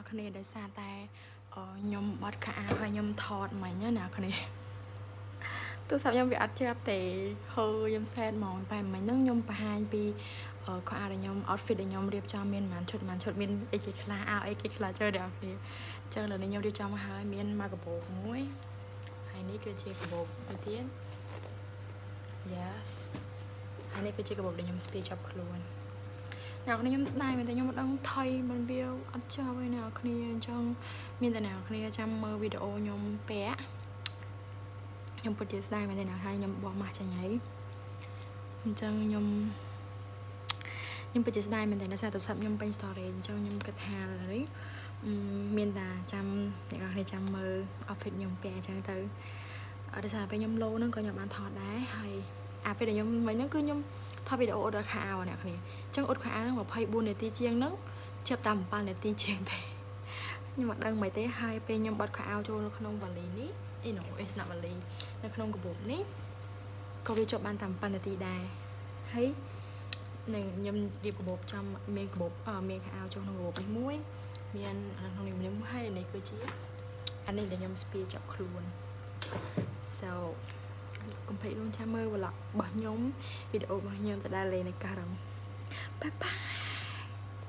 គ្នាដោយសារតែខ្ញុំបត់ខោអាវហើយខ្ញុំថតមិញណាអ្នកគ្នាទូរស័ព្ទខ្ញុំវាអត់ជាប់ទេហើយខ្ញុំសែតហ្មងតែមិញហ្នឹងខ្ញុំបង្ហាញពីខោអាវដែលខ្ញុំ outfit ដែលខ្ញុំរៀបចំមានប៉ុន្មានឈុតប៉ុន្មានឈុតមានអីគេខ្លះអាវអីគេខ្លះជើអ្នកគ្នាអញ្ចឹងឥឡូវនេះខ្ញុំរៀបចំមកហើយមានមកកាបូបមួយហើយនេះគឺជាកាបូបមួយទៀត yes ហើយនេះគឺជាកាបូបដែលខ្ញុំស្ពាយជាប់ខ្លួនអ្នកគ្នាខ្ញុំស្ដាយមែនតែខ្ញុំមិនដឹងថៃមិនវាអត់ជាប់ឯអ្នកគ្នាអញ្ចឹងមានតែអ្នកគ្នាចាំមើលវីដេអូខ្ញុំពាក់ខ្ញុំពិតជាស្ដាយមែនទេអ្នកហើយខ្ញុំបោះម៉ាស់ចេញហើយអញ្ចឹងខ្ញុំពិតជាស្ដាយមែនទេដោយសារទូរស័ព្ទខ្ញុំពេញ storage អញ្ចឹងខ្ញុំគិតថាឥឡូវនេះមានតែចាំអ្នកនរគ្នាចាំមើល outfit ខ្ញុំពាក់អញ្ចឹងទៅអត់ដោយសារពេលខ្ញុំលោហ្នឹងក៏ខ្ញុំបានថតដែរហើយអាពេលដែលខ្ញុំមិញហ្នឹងគឺខ្ញុំថតវីដេអូអត់ដល់ខោអាវអ្នកគ្នាអញ្ចឹងអត់ខោអាវហ្នឹង24នាទីជាងហ្នឹងចាប់តាម7នាទីជាងទេខ្ញុំអត់ដឹងមិនទេហើយពេលខ្ញុំបត់ខោអាវចូលនៅក្នុងវ៉ាលីនេះអីណូអីស្នាក់វ៉ាលីនៅក្នុងកាបូបនេះក៏វាជាប់បានតាម7នាទីដែរហើយនឹងខ្ញុំរៀបកាបូបចំមានកាបូបមានខោអាវចូលក្នុងកាបូបនេះមួយមានក្នុងនេះមួយហើយនេះគឺជាអានេះដែលខ្ញុំស្ពាយជាប់ខ្លួន so កុំភ្លេចរងចាំមើល vlog របស់ខ្ញុំវីដេអូរបស់ខ្ញុំទៅដើរលេងនៅការុង bye bye.